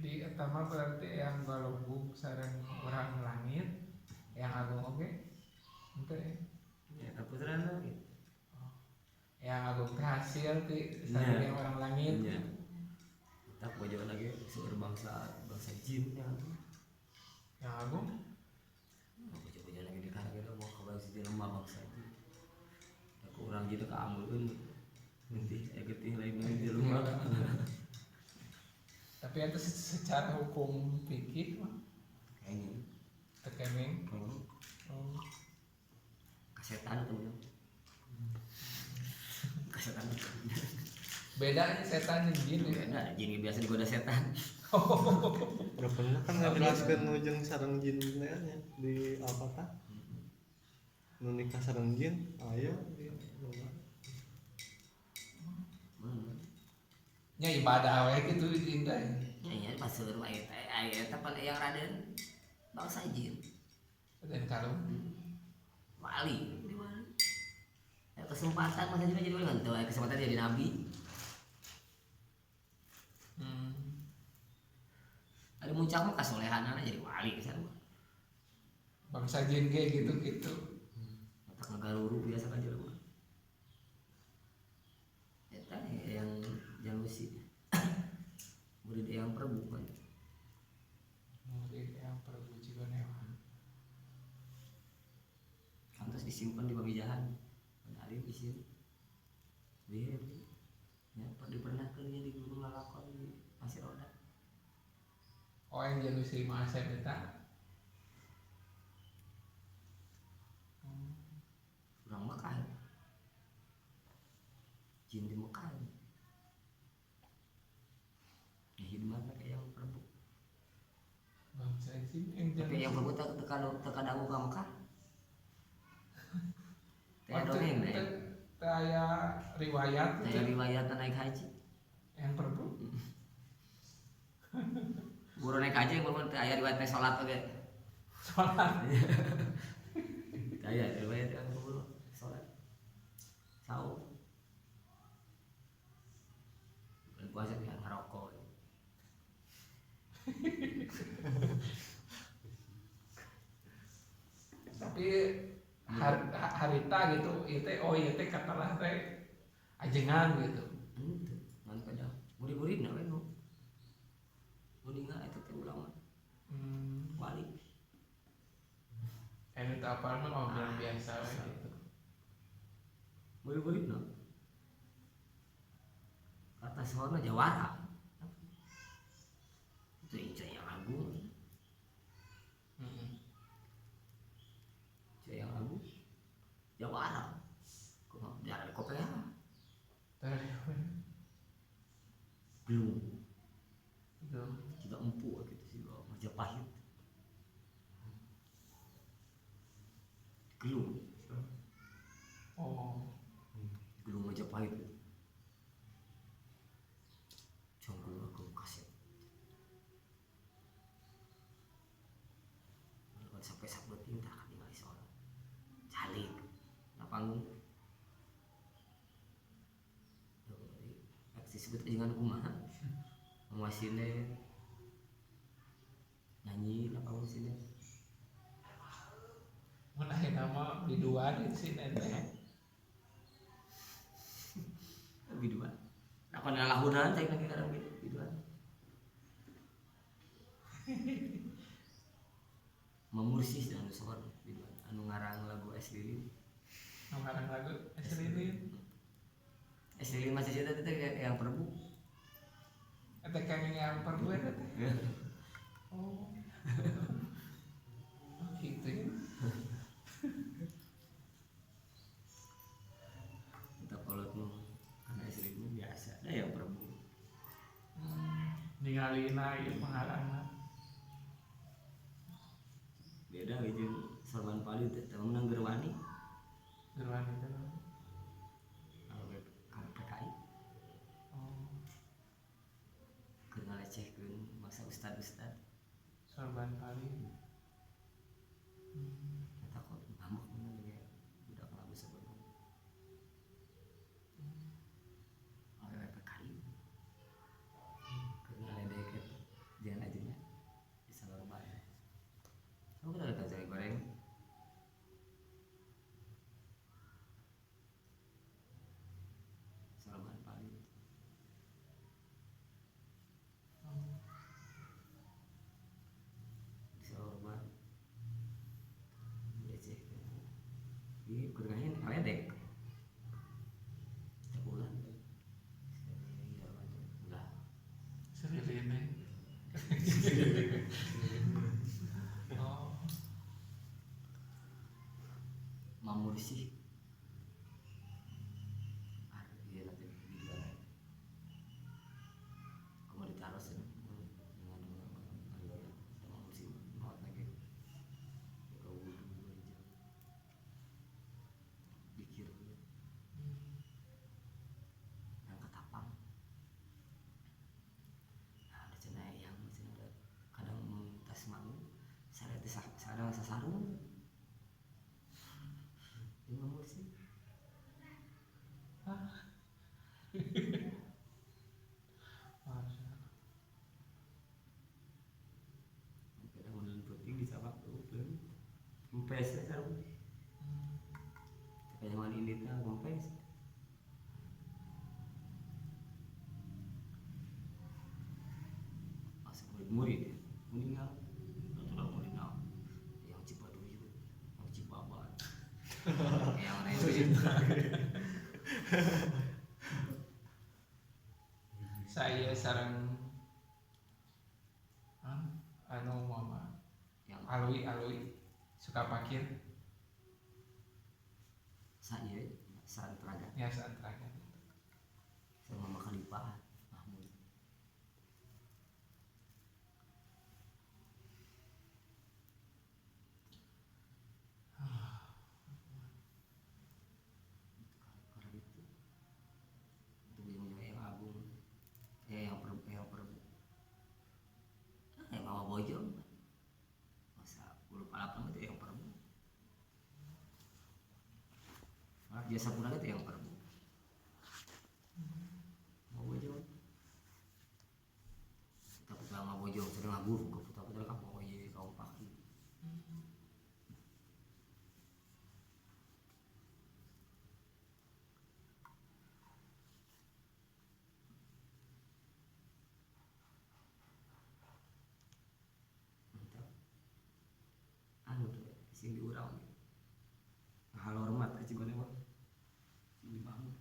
Jadi eta mah berarti yang galunggung sareng orang langit, yang agung oge. Henteu ya. Ya, kaputrana gitu. Oh. Yang agung teh hasil ti sareng Iya. yang orang langit. Iya. Tak bojoan lagi seueur bangsa bangsa jin yang agung. Yang agung Bojo-bojoan lagi di karang gitu mau ka bangsa jelema bangsa jin. Aku urang jitu kaamulkeun. Getih aya getih lain lain jelema. Tapi itu secara hukum fikih mah Kayaknya. teu kemeng. Oh. Kasetan tuh. Kasetan. Bedanya setan jeung jin ya. Beda, jin biasa digoda setan. Udah pernah kan ngajelaskeun nu jeung sareng jin teh nya di Al-Fatah. Nu nikah sareng jin aya di loba. Nya ibadah we kitu jin teh. Ya iya pas seueur aya teh aya eta pan yang Raden bangsa jin. Raden Kalung. Wali, di wali. Ya, kesempatan masa juga jadi wali kan tuh, kesempatan jadi nabi. Ada muncak mah kasolehanana jadi wali sarua. Bangsa jin ge gitu-gitu. Otak ngagaruru biasa kan jelema. Eta yang jalusi. Murid yang Prabu kan. Murid yang Prabu Cigonewa. Kan terus disimpan di Pamijahan. Kan alim isin. Dia ya dipernahkeun nya di Gunung Lalakon di Pasir Roda. Oh, yang jalusi mah Asep eta. Urang Mekah. Jin di Mekah. Ya hidmat kayak yang Prabu. Bangsa jin yang Tapi yang jalusi. Prabu teu kadangu ka Mekah. Teh dongeng deh. Teu aya riwayat Teh gitu. riwayat naik haji. Yang Prabu. Buru naik haji yang teu aya riwayat naik salat oge. Salat. Teu aya riwayat yang buru salat. Saum. Bulan puasa dia ngerokok. Tapi harita gitu, ieu teh oh ieu teh katalah teh ajengan gitu. Henteu, ngan kada murid-muridna we nu. Muninga eta teh ulama. Wali. Anu teu apal mah obrolan biasa we gitu. Murid-muridna. Kata saurna jawara. Itu yang agung. Itu yang agung. Jawara. Kumaha darah di kopea. Belum. Belum. Juga empuk gitu sih, Majapahit. Gelung. Oh. Gelung Majapahit. Jonggung agung kaset. Kalau sampai sabeting tak tinggal seorang. Calik. Nah panggung. Disebut dengan kumaha. Panggung nyanyi lah panggung sini. Mun aya nama biduan di sini teh. Biduan. Apa lahunan cai lagi sekarang biduan. Mamursis anu sohor biduan anu ngarang lagu Es Lilin. Anu ngarang lagu Es Lilin. Es Lilin masih cerita teh yang perbu. Eta kang yang perbu eta teh. Oh. Oh gitu ya. Kita kolot mah karena Es Lilin biasa da yang perbu. Ningalina ieu pengarangna. Beda jeung Salman Pali teh menang Gerwani. Gerwani teh PKI. Oh. Keur ngalecehkeun masa ustad-ustad. Sorban Pali. Eta kok ngambek bener ge budak lagu sebenarnya. Awewe PKI. Keur ngaledek eta jangan aja di Salorban. Oh, kita ada cari goreng. Sorban Pali. Di Sorban. Leceh. Ini kurangnya ngeledek. Sebulan. Ulah. Serilin. Oh. Mamursih. Iya nanti biduan. Kamu ditaruh sih dengan Mamursih maut lagi. Kau wudu 2 jam. Dikir. Yang ketapang. Nah, ada cenah yang cenah ada kadang tas malu, saya teh sadang sasarung. Ini Mamursih. Ah. Masya. Kadang mun penting disabak tuh belum. Kempes lah sarung. Tapi zaman ini teh kempes. Asa murid-murid ya, meninggal. Atuh murid naon. Yang Cibaduyut, yang Cibabat. Yang Rewit. Saya sareng anu mama Yang Alwi Alwi suka pakir saya Santraga. Ya Santraga. Sama Mama Khalifah Mahmud. Karena itu ujung-ujungnya yang agung, ya yang per yang Mama Bojong masa bulu palapan itu yang perbu, malah jasa pura itu yang perbu. Mama Bojong kita putra Mama Bojong sering ngabur ke putra putra kamu oh iya kaum paki. Anu tuh sing diurang hal hormat aja gue mah sing di Mahmud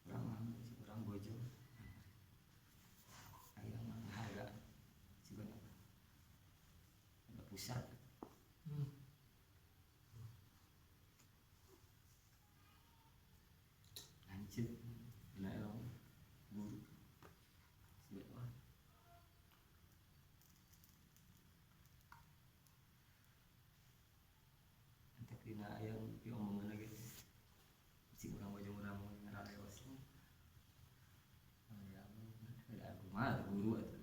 orang Mahmud orang Bojong ayam mangga sih gue ada pusat. Lanjut dina elong guru sih gue mah. Dina yang diomongan lagi si urang bojong urang ngaraleos ya ada aku mah guru atuh.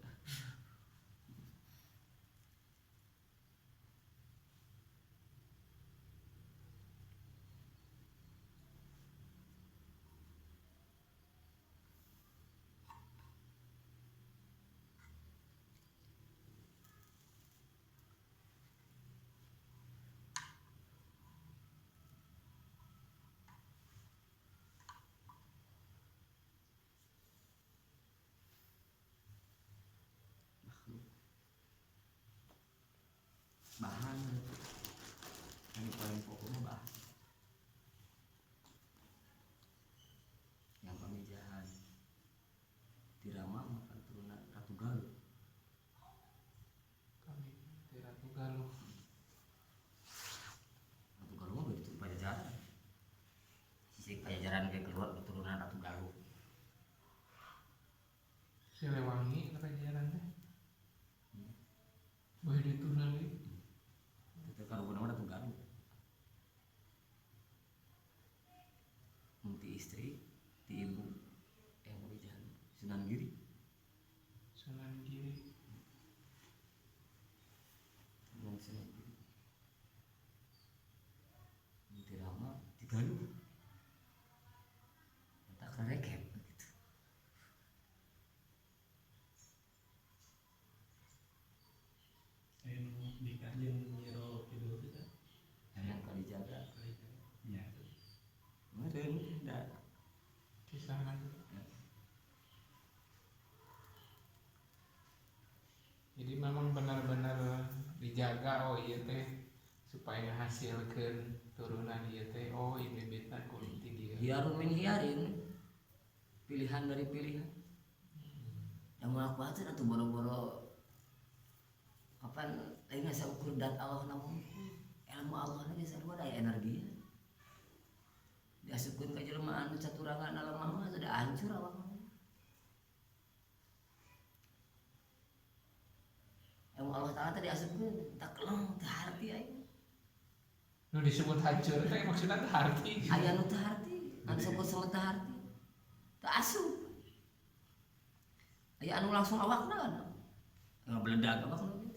Bahasan yang paling pokoknya bahasa. Yang pamijahan Tirama makan turunan Ratu Galuh. Kami di Ratu Galuh. Ratu Galuh mah begitu Pajajaran. Sisi Pajajaran kayak keluar keturunan Ratu Galuh. Siliwangi Pajajaran teh. Boleh diturunan deui. Itu karuhun mah Ratu Galuh. Mun ti istri, ti ibu yang pamijahan Sunan Giri. Sunan Giri. Turunan Sunan Giri. Mun ti Rama ti Galuh. Eta karekep gitu. Aya nu nikah jeung Nyi Roro Kidul teh tah. Yang Kalijaga. Nya. Meureun da. Kisahna. Jadi memang benar-benar dijaga, oh iya teh supaya hasilkeun turunan ieu teh, oh ieu bibitna ku ti dieu. Hiarun min hiarin. Pilihan dari pilihan. Yang moal kuatir atuh boro-boro kapan lain saukur dat Allah namun ilmu Allah na geus sarua daya energi. Diasupkeun ka jelema anu caturangan lemah mah sudah hancur awak mah. Ilmu Allah Ta'ala tadi diasupkeun tak keleng teu harti aing. Nu disebut hancur teh maksudna teu harti. Aya nu teu harti, anu sebut sama teu harti. Teu asup. Aya anu langsung awakna kan. Ngabeledag awakna gitu.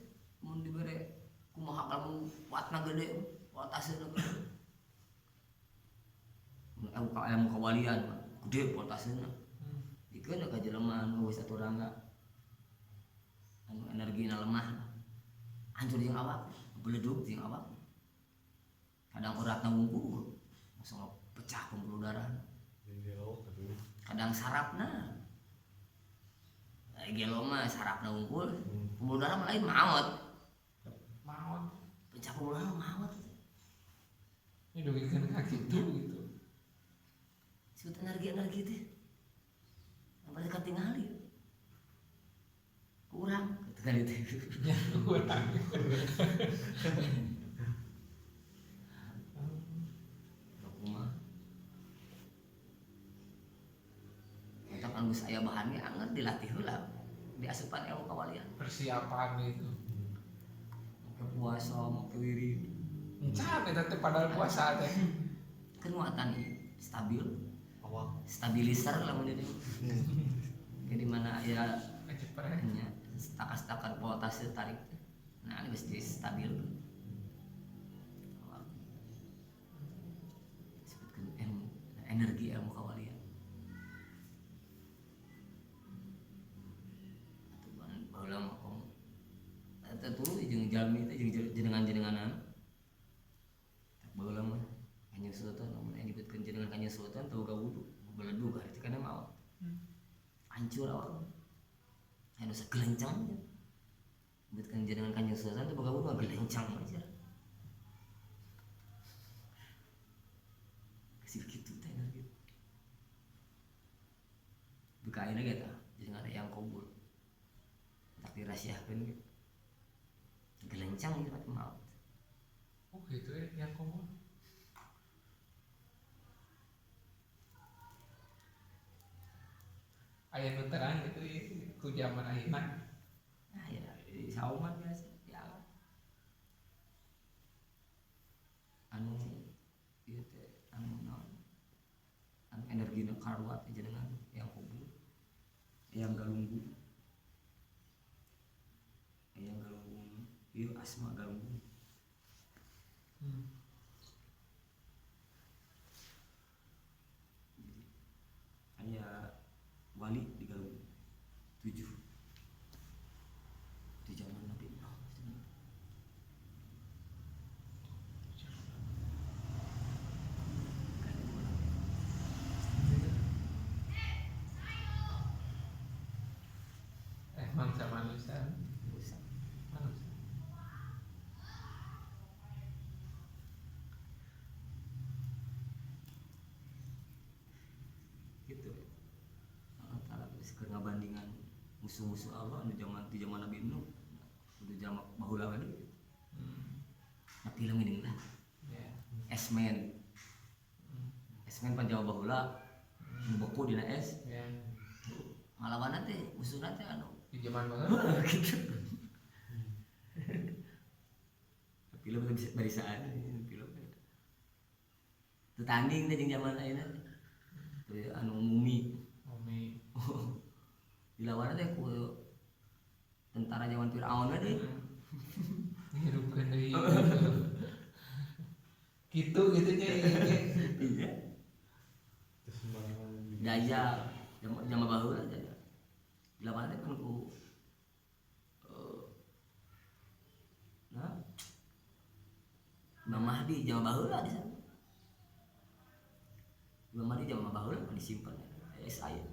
Mun dibere kumaha lamun kuatna gede, voltasena gede. Mun ilmu kawalian mah gede voltasena. Dikeun ka jelema anu geus aturangga. Anu energina lemah. Hancur jeung awak, beledug jeung awak. Kadang uratna wungkul, langsung pecah pembuluh darah. Kadang sarafna. Gelo mah sarafna wungkul, pembuluh darah mah lain maot. Maot. Pecah pembuluh darah maot. Ini dugikeun ka kitu gitu. Sebut energi-energi teh. Sampai katingali. Kurang gitu kan itu. Ya kurang. Kumaha. Eta kan geus aya bahannya anger dilatih heula. Diasupan ilmu kawalian. Persiapan gitu. Make puasa, make wirid. Encan eta teh padahal puasa teh. Kenuatan ieu stabil. Awak. Stabilizer lamun ini. Jadi mana aya nya stakan-stakan voltase tarik teh. Nah, ini geus stabil. Awak. Disebutkeun ilmu, energi ilmu kawalian. Atuh baheula mah kom eta tuluy jeung jalmi teh jeung jenengan-jenenganan. Baheula mah Kanjeng Sultan lamun aya nyebutkeun jenengan Kanjeng Sultan teu boga wudu, beledug ari teh kana maot. Hancur awak. Anu sagelencang. Nyebutkeun jenengan Kanjeng Sultan teu boga wudu gelencang aja. Kasih kitu teh energi. Duka ayeuna ge tah jenengan yang kabul. Tak dirahasiakeun ge. Gelencang ieu mah maot. Oh gitu ya yang kabul. Aya nu terang gitu ku zaman ayeuna. Nah ya di sauman biasa di alam. Anu ieu teh anu naon? Anu energina karuat jenengan yang kubur, yang galunggung. Yang galunggung ieu asma galunggung. Jadi aya wali di Galunggung 7 di zaman Nabi Nuh. Mangsa manusia. Manusia. Manusia. Musuh-musuh Allah anu zaman di zaman Nabi Nuh. Udah zaman baheula we deui. Nah film ini lah. Ya. X-Men. X-Men pan Jawa baheula. Nu beku dina es. Ya. Ngalawanna teh musuhna teh anu di zaman baheula gitu. Film teh bisa barisaan film. Teu tanding teh jeung zaman ayeuna teh. Teu anu mumi. Mumi. Dilawanna teh ku tentara zaman Firaun we deui. Ngirupkeun deui. Gitu gitu nya Iya. Terus sembarangan juga. Dajjal zaman baheula Dajjal. Dilawanna teh kan ku nah Imam Mahdi zaman baheula di sana. Imam Mahdi zaman baheula kan disimpan es aya.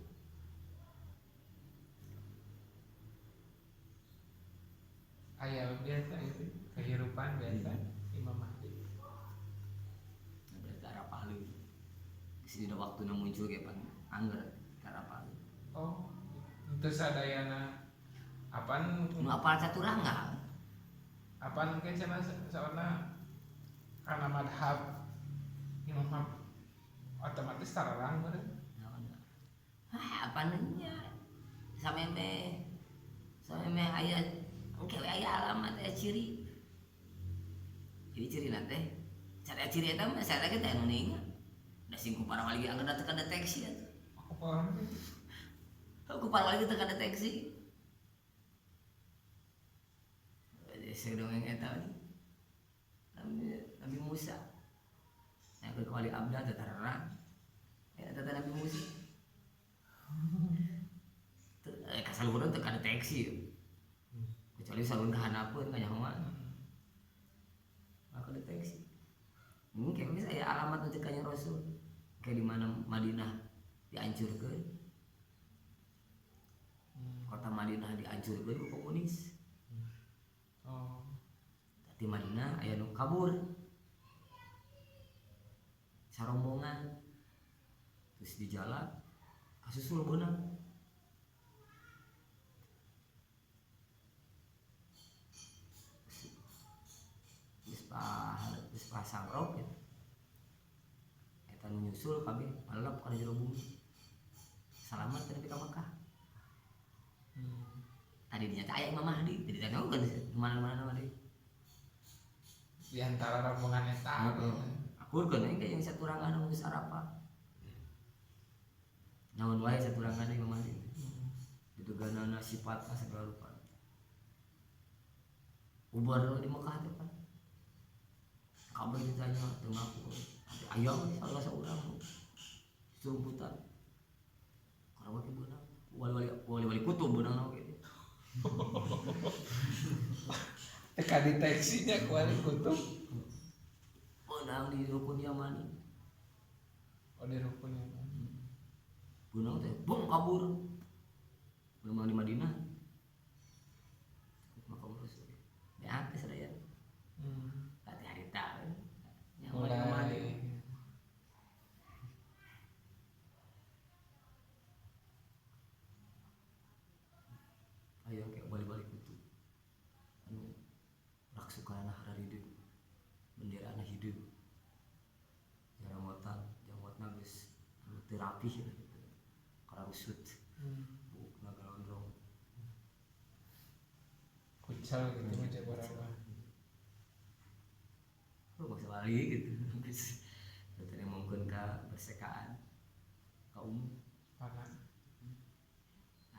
Aya biasa itu kehidupan biasa Imam Mahdi. Nah, berarti arah palu. Di sini ada waktu muncul kayak pan angger arah palu. Oh, itu sadayana apaan Nu apal caturangga. Apaan mungkin cenah saurna karena madhab Imam Mahdi otomatis tararang meureun. Ah, apa nya? Sameme sameme aya engke we aya alamat aya ciri. Jadi ciri teh cara ciri eta mah saya lagi teh anu ningal. Da sing ku para wali angger teu kadeteksi atuh. Aku paham. Aku para wali teu kadeteksi. Jadi dongeng eta Nabi Musa. Nah, ke wali abda teh tararang. Eta teh Nabi Musa. Kasaluhurna teu kadeteksi. Kecuali salun kahanapeun kanyahoan. Maka deteksi. Ini kayak bisa ya alamat untuk kanjeng Rasul. Kayak di mana Madinah dihancurkeun. Kota Madinah dihancurkeun ku komunis. Oh. Di Madinah aya nu kabur. Sarombongan. Terus di jalan kasusul beunang. Geus pasang rok gitu. Eta nu nyusul kabeh malep kana jero bumi. Salamat teh nepi ka Mekah. Tadi dinyata aya Imam Mahdi, jadi teh kan mana-mana Mahdi. Di antara rombongan eta. Akurkeun aing yang saturangan anu geus arapa. Naon wae saturangan Imam Mahdi. Diteganana sifatna segala rupa. Ubar di Mekah teh kan. Kabeh ditanya teu ngaku. Aya we salah saurang. Serumputan. Karawa teh beunang. Wali-wali kutub beunang oge. Teu kadeteksinya ku wali kutub. Beunang di rukun Yamani. Oh, di rukun Yamani. Beunang teh bong kabur. Beunang di Madinah. Makam Rasul. Beak teh sadaya. Harita mulai ayo kayak balik-balik itu anu raksukana hararideung benderana hideung jaramotan jamotna geus anu teu rapih gitu kararusut buukna galondrong kucel gitu mah jabarana. Lu bangsa wali gitu. Terus tadi mungkin ka bersekaan ka umum. Mana?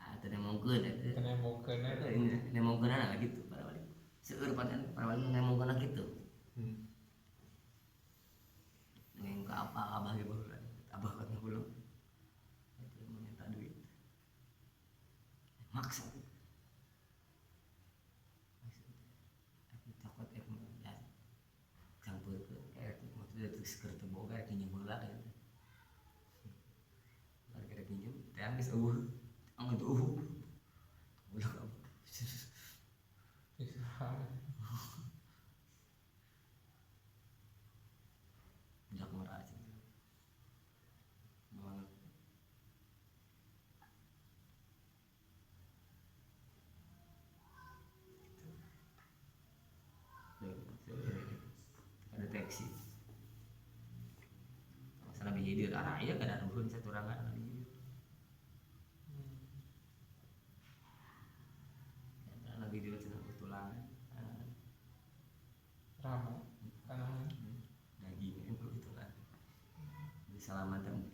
Ah, tadi mungkin eta. Tadi mungkin eta. Nemongkeunana gitu para wali. Seueur paten para wali nemongkeunna kitu. Neng ka apa abah ge baheula. Abah kan baheula. Itu minta duit. Maksa. Aku takut campur ke kayak maksudnya terus keur teu boga rek nginjem heula gitu. Rek nginjem teh geus eueuh. Anggeut eueuh. Ulah ka. Budak ngora aja. Banget. Gigireun araya gadaruhun saturangan di dieu. Anu di dieu cenah tulangan. Ramu karena Daging itu tulang. Di salaman teh.